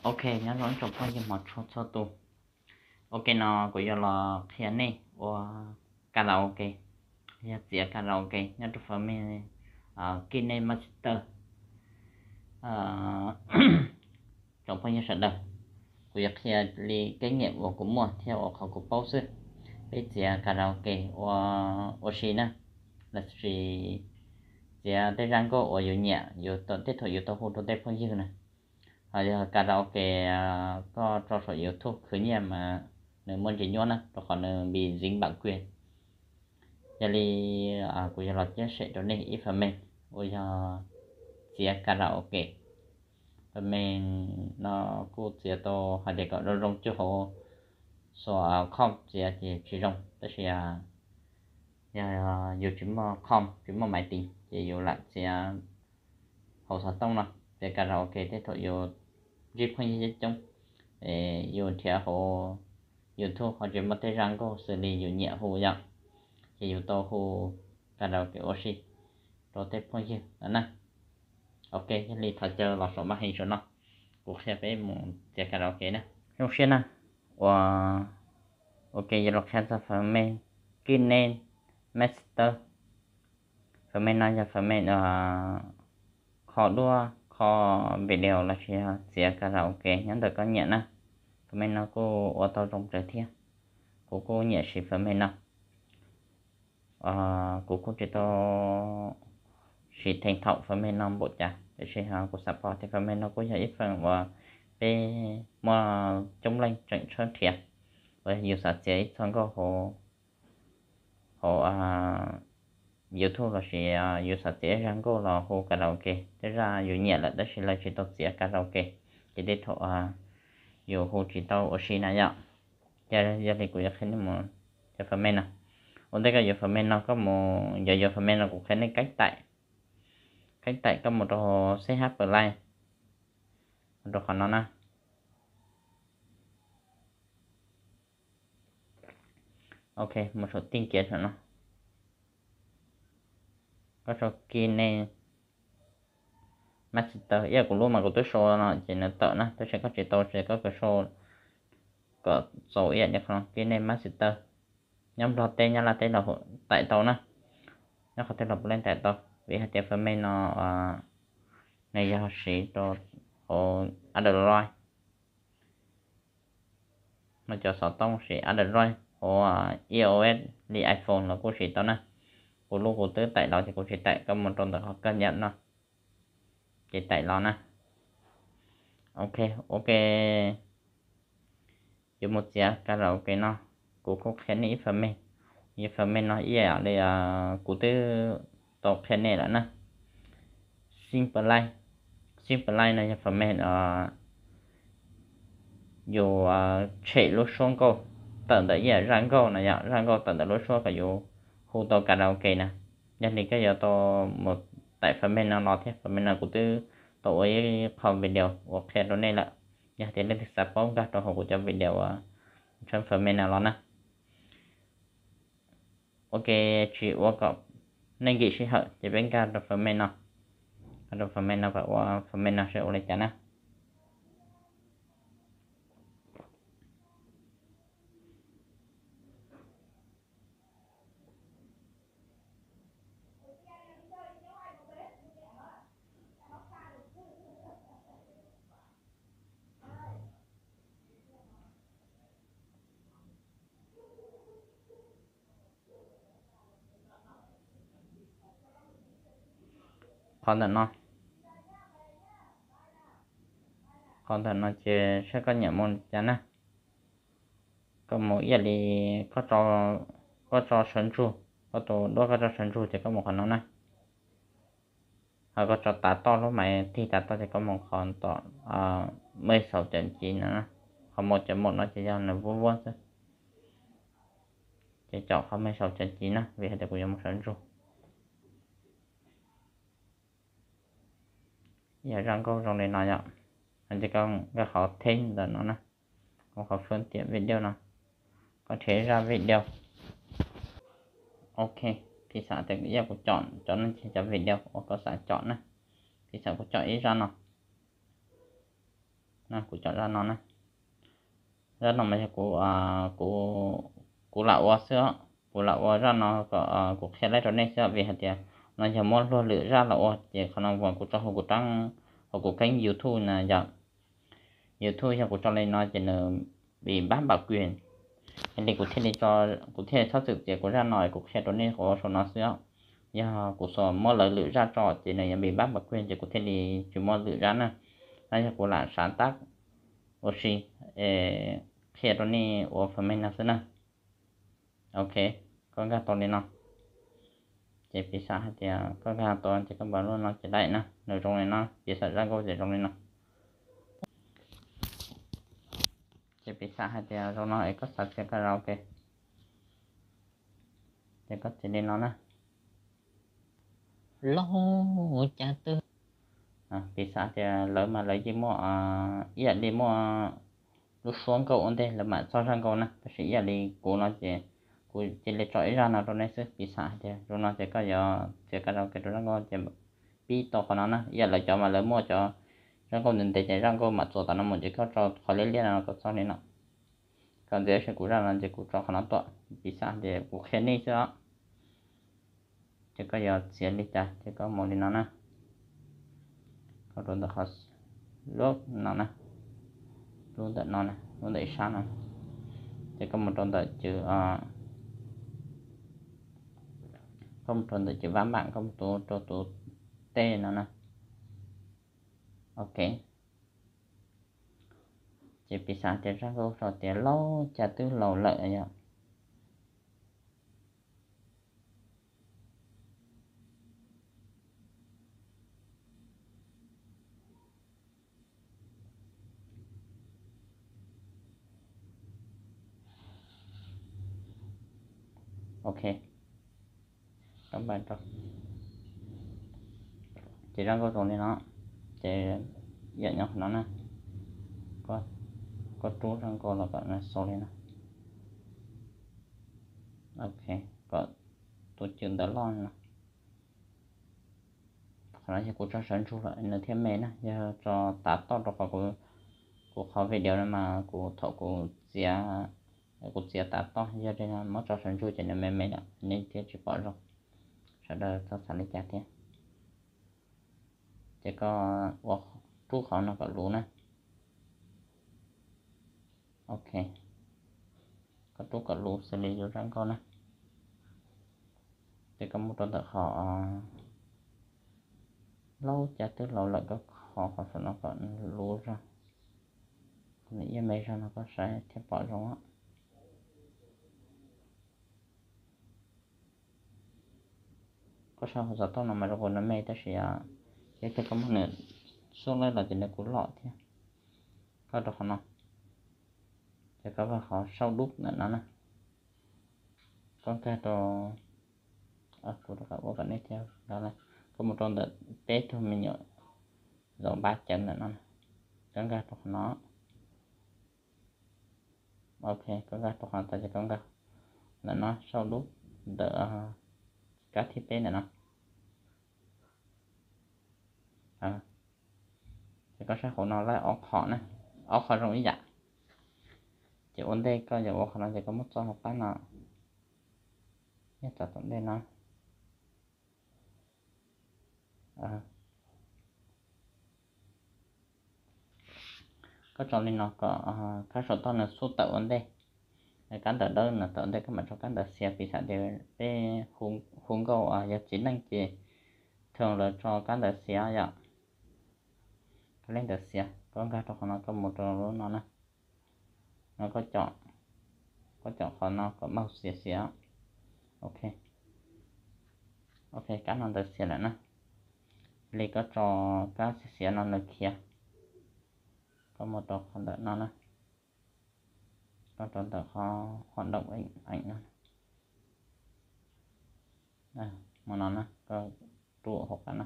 Ok, nyob zoo tsoom phooj ywg hmov tshua txhua tus. Ok, no kuv yuav los qhia nej ua karaoke, yog txiav karaoke nyob rau fab me Kine Master. Tsoom phooj ywg sawv daws, kuv yuav qhia li keeb niam uas kuv muaj thiab uas qhov kuv paub xwb. Peb txiav karaoke ua, ua si na, lossis txiav tej zaj nkauj uas yus nyiam, yus tej thaum yus tau hu rau tej phooj ywg na. Ho yog karaoke koj tso saum YouTube khwv nyiaj mas nws muaj ntsis nyuaj na, rau qhov nws bị dính bản quyền. Yog li kuv yuav los chia sẻ rau nej ib fab me uas yog txiav karaoke. Fab me no kuj txiav tau hais tias kom zoo zoo cuag hauv xua khoom txiav ces tsis zoo, tab sis yog yus tsis muaj khoom tsis muaj máy tính ces yus lam txiav hauv xov tooj no, txiav karaoke tej thaum yus ntsib phooj ywg coob coob, yus nrhiav hauv YouTube ho tsis muaj tej zaj nkauj xws li yus nyiam hu yom, ces yus tau hu karaoke ua si rau tej phooj ywg no na. Ok, yog li thov caw los saum màn hình saum no, kuv qhia peb mus txiav karaoke na. Zoo siab na, ua, ok, yuav los qhia txog fab me Kine Master. Fab me no yog fab me kho duab, kho video lossis txiav karaoke nyob ntawm koj nyiam na. Fab me no kuj ua tau zoo tsawv thiab, kuv kuj nyiam siv fab me no. Kuv kuj tsis tau siv theej thaum fab me no npaum cas, tab sis kuv xav pom tias fab me no kuj yog ib feem uas peb muaj coob leej tseem tshawb nrhiav, uas yus xav txiav ib txoj nkauj hauv, hauv YouTube lossis yus xav txiav ib zaj nkauj los hu karaoke, tej zaj yus nyiam lawm tab sis lawv tsis tau txiav karaoke, ces tej thaum yus hu tsis tau ua si na yom. Yog li kuv yuav qhia nej mus cov fab me no. Ua ntej koj yuav fab me no, koj mus yuav yuav fab me no kuv qhia nej keeb taim, keeb taim koj mus rau C H Play, mus rau qhov no na. Ok, mus saum tìm kiếm saum no, koj sau Kine Master, ib yam kuv lub mas kuv twb sau no ces nws tawm na, tab sis koj tsis tau ces koj kawg sau kom txaus ib yam li qhov no, Kine Master. Nyob Nplog teb Nyab Laj teb los tải tau na, nyob qhov twg los puav leej tải tau, vim hais tias fab me no nws yog siv rau hauv Android. No cov xov tooj siv Android, hauv iOS li iPhone los kuj siv tau na. Kuv lub kuv twb tải los ces kuv tsis tải, koj mus rau ntawm qhov kawg nyam no ces tải los na. Ok, ok, yuav mus txiav karaoke no, kuv kuj qhia nej ib fab me. Ib fab me no ib yam li kuv twb tau qhia nej lawm na. Simple Life, Simple Life no yog fab me yus tshem lub suab nkauj tawm ntawm ib yam zaj nkauj no yom, zaj nkauj tawm ntawm lub suab kom yus hu tau karaoke na. Yog li koj yuav tau mus tải fab me no los thiab, fab me no kuv twb tau ua ib qho video uas qhia rau nej lawm. Yog tias leej twg xav paub nkag rau hauv kuv cov video uas tshawb fab me no los na. Ok, tsis ua kom nej nkim sij hawm ces peb nkag rau fab me no, nkag rau fab me no kom ua fab me no seb ua li cas na. Qhov ntawm no, qhov ntawm no ces saib koj nyiam mus li cas na. Koj mus ib yam li koj tso sawv ntsug, koj tus duab koj tso sawv ntsug ces koj mus qhov no na. Ho koj tso tav toj, lub maiv tig tav toj ces koj mus qhov tom mej xaus cov ntxiv no, qhov mus cov mus no ces yog nws vuab vuab xwb. Ces caum qhov mej xaus cov ntxiv na, vim hais tias kuv yuav mus sawv ntsug. Yog zaj nkauj zoo li no yom, ces koj nkag qhov theb ntawm no na, mus qhov fab tiam video no, koj nrhiav zaj video. Ok, piv xam tias yog kuv chọn cov no ces cov video uas koj xav chọn na, piv xam kuv chọn ib zaj no. Kuv cov zaj no na, zaj no mas yog kuv, kuv lam ua xwb os. Kuv lam ua zaj no kom kuv qhia laib rau nej xwb os, vim hais tias no yog muab luag lwm zaj los ua, ces qhov no uas kuv tso hauv kuv, hauv kuv kênh YouTube na yom. YouTube yog kuv tso li no ces nws bị bác bảo quyền. Yog li kuv thiaj li, kuv thiaj li txhob txwm txiav kuv zaj no kuv qhia rau nej ua saum no xwb os. Yog kuv xuas muab lawv lwm zaj tso ces nws yog bị bác bảo quyền ces kuv thiaj li tsis muab lwm zaj na. No yog kuv lam sáng tác ua si, qhia rau nej ua phần mềm no xwb na. Ok, koj nkag tau li no. Ces piv xam hais tias koj nkag tau ces koj npaj lub no ces daim na, nws zoo li no, piv xam zaj nkauj ces zoo li no. Ces piv xam hais tias zoo no es koj xav txiav karaoke, ces koj txiav li no na. Lauj, cas twg? Piv xam tias lawv mas lawv yeej muaj, ib yam li muaj lub suab nkauj ua ntej lawv mam txog zaj nkauj na, tab sis ib yam li kuv no ces kuv cia li tso ib zaj no rau nej xwb. Piv xam hais tias zoo no ces koj yuav txiav karaoke rau zaj nkauj ces pib tau qhov no na. Ib yam lawv cov mas lawv muaj cov zaj nkauj ntev ntev ces zaj nkauj mam txuas tom no mus ces koj tso qhov liab liab no kom txog li no. Kom ntxiv tab sis kuv zaj no ces kuv tso qhov no tuaj, piv xam tias kuv qhia nej xwb os. Ces koj yuav txiav li cas ces koj mus li no na. Koj rau ntawm qhov lub no na, lub ntawm no na, lub ntawm ib sab no. Ces koj mus rau ntawm cwv, koj mus rau ntawm cwv vab npam, koj mus rau tus tej no na. Ok. Ces piv xam tias zaj nkauj sau tias lauj, cas twg laus lawm yom. Ok, ces zaj nkauj zoo li no, ces yam nyob qhov no na, koj rub zaj nkauj los kom xaus li no. Ok, kom tus cwm ntawd loj no. Qhov no yog kuv tso sawv ntsug lawm nws thiaj me na, yog tso tav toj rau qhov kuv qhov video no mas kuv thaum kuv txiav, kuv txiav tav toj, yog li no muab tso sawv ntsug ces nws me me lawm nej thiaj tsis pom zoo. Sawv daws txhob xav li cas thiab. Ces koj ua rub qhov no kom luv na. Ok, koj rub kom luv xws li yus zaj nkauj na. Ces koj mus rau ntawm qhov lauj, cas twg laus lawm, koj kho qhov saum no kom luv zog, kom nws ib me zog no koj saib thiaj pom zoo. Koj saib hauv xov tooj no mas zoo nkaus nws me tab sis yog tias koj muab nws xub lawm los ces nws kuj lom thiab. Koj rau qhov no, ces koj nkag qhov sau dub ntawm no na. Koj nkag rau, kuv rov qab ua kom nej thiaj, koj mus rau ntawm peb tug me nyuam zaum npab cawv ntawm no, koj nkag rau qhov no. Ok, koj nkag rau qhov no tas ces koj nkag ntawm no sau dub ntawm kab thib peb ntawm no. Ces koj saib hauv no laib ob qho na, ob qho zoo ib yam. Ces ua ntej koj yuav ua qhov no ces koj muab txoj hauv qab no, nyob tom tom ntej no. Koj tso li no kom kab saum toj nws xub tawm ua ntej, kab ntawv dawb no tawm ua ntej, koj mam tso kab ntawv xiav. Piv xam tias peb hu nkauj yog txiv neej ces thường lawv tso kab ntawv xiav yom. Kab leej ntawv xiav, koj nkag rau qhov no, koj mus rau lub no na. No koj, koj caum qhov no kom mouse xiav xiav. Ok, ok, kab no ntawv xiav lawm na. Li koj tso kab xiav xiav no nws khiav. Koj mus rau qhov ntawm no na. Koj rau ntawm qhov hoạt động ảnh no. Mus no na, koj rub hauv qab no.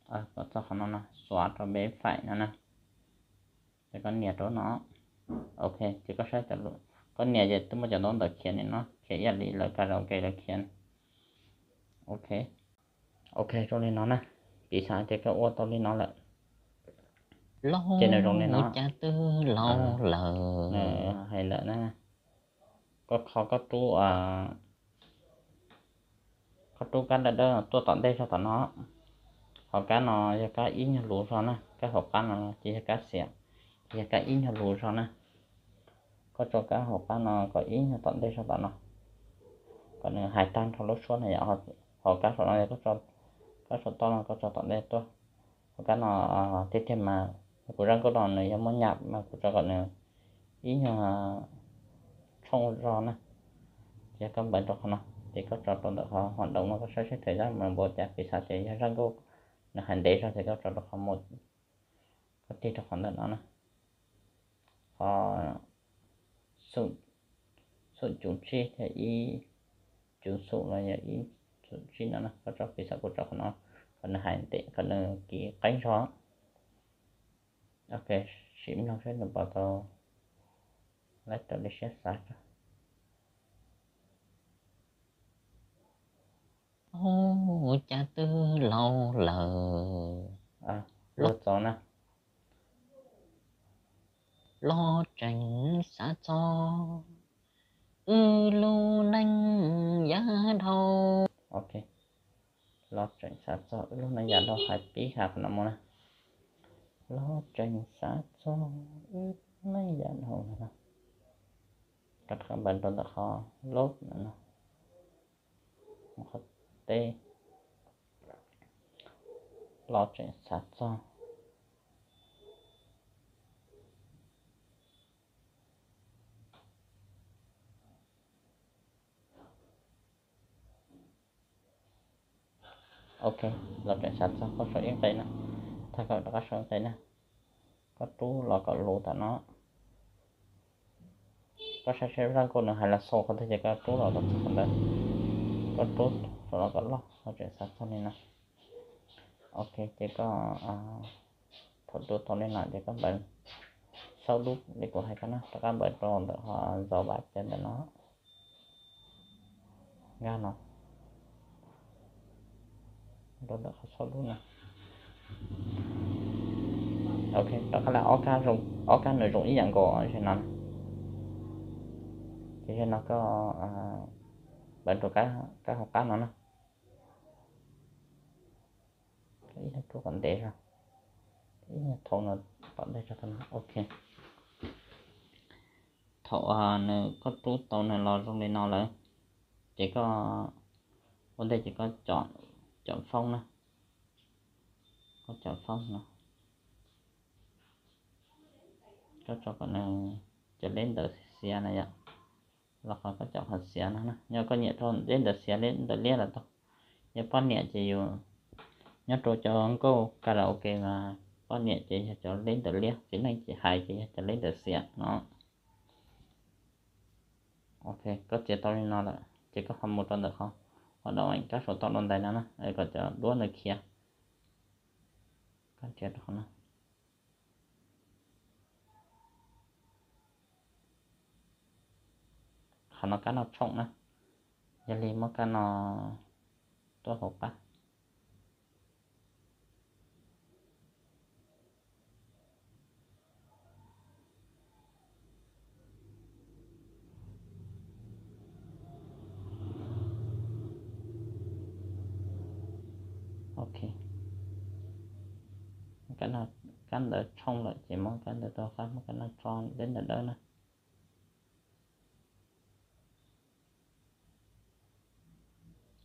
Kom txog qhov no no, xóa rau bên phải no na. Ces koj nias rau no. Ok, ces koj saib, koj nias ces twb muaj cov ntaub ntawv khiav ni no, khiav ib yam li lawv karaoke lawv khiav. Ok, Ok, zoo li no na. Piv xam tias koj ua tau li no lawm, ces nws zoo li no. Cas twb laus lawm, nws hais lawm na, koj kho koj rub, koj rub kab dawb dawb tuaj tom ntej zog tom no. Hos kab no yog kab ib nyuag lus zog na, kab hauv qab no ces yog kab xiav, ces yog kab ib nyuag lus zog na. Koj tso kab hauv qab no kom ib nyuag tom ntej zog tom no, kom nws hais tag nrho lub suab na yom. Hos kab saum no yog kab saum toj no koj tso tom ntej tuaj. Hos kab no tiag tiag mas kuv zaj nkauj no nws yog muab nyam mas kuv tso kom nws ib nyuag tshooj zog na. Ces koj npawv rau qhov no, ces koj tso rau ntawm qhov hom doos no koj saib seb thawm zaj mus npaum cas, piv xam tias yog zaj nkauj nws hais ntev zog ces koj tso rau qhov mus, koj tig rau qhov ntawm no na. Qhov xum cuv tsib thiab ib cuv xum los yog ib xum tsib no na, koj tso piv xam kuv tso qhov no, qhov nws hais ntev, qhov nws kis qeeb zog. Ok, sim mloog seb nws puas tau laib raws li siab xav tso. Ub, cas twb laus lawm. Luag txaus na. Los tseem xav txog wb lub neej yav dhau. Ok, los tseem xav txog wb lub neej yav dhau, hais pib hais qhov no mus na. Los tseem xav txog wb lub neej yav dhau no. Koj rov qab npawv rau ntawm qhov lub no, qhov teb, los tseem xav txog. Ok, los tseem xav txog, koj sau ib nqe na, tag koj rov qab sau ib nqe na. Koj rub los kom luv tom no. Koj saib seb zaj nkauj nws hais los xaus qhov twg ces koj rub los kom txog qhov ntawd. Koj rub los kom loj, los tseem xav txog li no. Ok, ces koj, thaum rub tau li no ces koj npawv xaub dub li kuv hais koj na, rov qab npawv rau ntawm qhov zov vaj cawv ntawm no. Nkag no, rau ntawm qhov xaub dub no. Ok, rov qab los ob kab, ob kab nws zoo ib yam nkaus, yog no. Ces yog no koj npawv rau kab hauv qab no na. Ib nyuag rub kom ntev zog, ib nyuag thau no tom ntej zog tau no. Ok, thaum nws, koj rub tau nws los zoo li no lawm, ces koj ua ntej ces koj com foob na, koj com foob no, koj tso kom nws cov leb ntawd xiav na yom, los qhov koj com qhov xiav no na. Yog koj nyiam rau leb ntawd xiav, leb ntawd liab los tau. Yog poj niam ces yus nyob rau cov nkauj karaoke mas poj niam ces yog cov leb ntawd liab, txiv neej ces hais ces yog cov leb ntawd xiav no. Ok, koj txiav tau li no lawm ces koj ho mus rau ntawm qhov, qhov dau kab saum toj dua ntais no na, kom cov duab ntawd khiav. Koj txiav rau qhov no. Qhov no kab noj tshooj na, yog li muab kab no tuaj hauv qab. Ok, kab ntawd tshooj lawm ces muab kab ntawd tuaj hauv qab, muab kab no tso leb ntawm dawb na.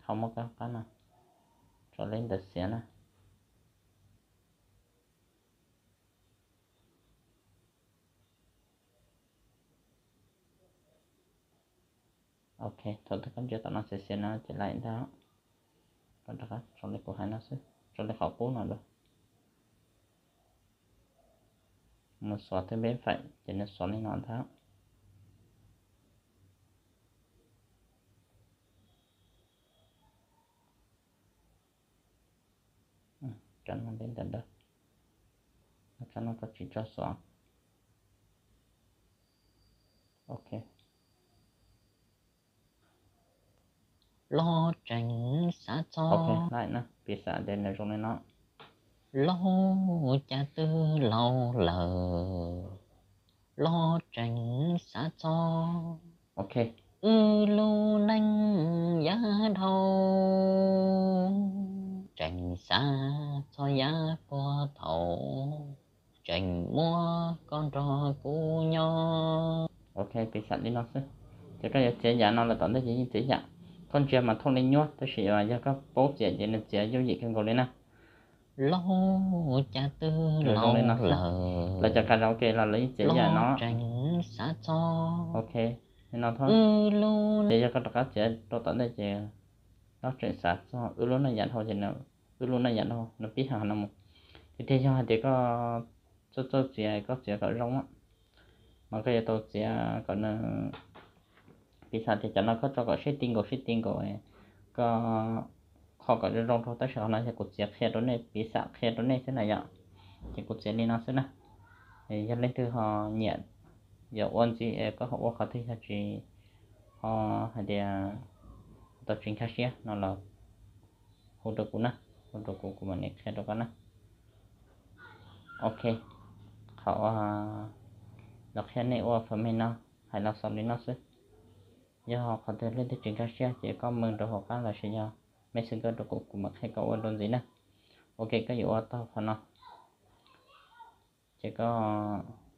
Ho muab kab hauv qab no tso leb ntawd xiav na. Ok, thaum twg koj ntsia tom no xiav xiav no ces laim ntag. Koj rov qab tso li kuv hais no xwb, tso li qhov qub no dua. Mus xuas thwb peb faim ces nws xuas li no ntag. Kab no leb ntawm dawb, kab no koj tsis tso xuas. Ok, los tseem xav txog. Piv xam tias nws zoo li no. Laug cas twb laus lawm, los tseem xav txog. Wb lub neej yav dhau, tseem xav txog yav puag thaum tseem muab koj nrog kuv nyob. Piv xam li no xwb. Ces koj yuav txiav yam no lawm tom ntej ces yeej txiav yam. Koj ntsia mas thooj li nyuaj tab sis yog koj paub txiav ces nws txiav yooj yim kawg nkaus li na. Laug cas twb laus lawm, lawv cov kas raoke los lawv yeej txiav yam no. Xav txog. Ok, li no thiab. Ces yog koj rov qab txiav rau tom ntej ces los tseem xav txog. Wb lub neej yav dhau ces, wb lub neej yav dhau no pib hais no mus. Tiag tiag yog hais tias koj txawj txawj txiav, koj txiav kom zoo mas koj yuav tau txiav kom nws, piv xam tias cov no koj tso kom sib ti nkaus sib ti nkaus, koj kho kom zoo zoo rau. Tab sis qhov no yog kuv txiav qhia rau nej, piv xam qhia rau nej xwb na yom. Ces kuv txiav li no xwb na. Yog leej twg ho nyiam yuav ua ntxiv es koj ho ua qhov twg yog tsis, ho hais tias tau tsis nkag siab no los hu rau kuv na, hu rau kuv, kuv mam li qhia rau koj na. Ok, qhov uas los qhia nej ua fam me no hais los xaus li no xwb. Yog qhov twg leej twg tsis nkag siab ces koj mees rau hauv qab los sis yog messenger rau kuv, kuv mam qhia koj ua rau ntxiv na. Ok, koj yuav ua tau qhov no. Ces koj,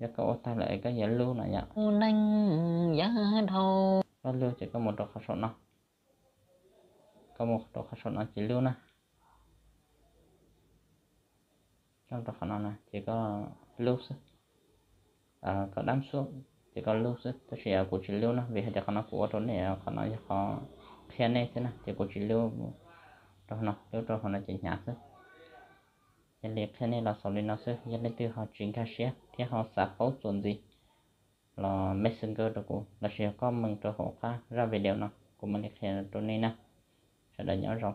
yog koj ua tag lawm koj yuav lub no yom. Neej yav dhau. Koj lub ces koj mus rau qhov saum no. Koj mus rau qhov saum no ces lub na. Rau qhov no na ces koj lub xwb. Koj dab xub ces koj lub xwb, tab sis kuv tsis lub na, vim hais tias qhov no kuv ua rau nej, qhov no yog qhov qhia nej xwb na, ces kuv tsis lub rau no, lub rau qhov no ces hnyav xwb. Yog li qhia nej los xaus li no xwb, yog leej twg ho tsis nkag siab thiab ho xav paub txuas ntxiv los messenger rau kuv los sis yog koj mees rau hauv qab zaj video no kuv mam li qhia rau nej na. Sawv daws nyob zoo.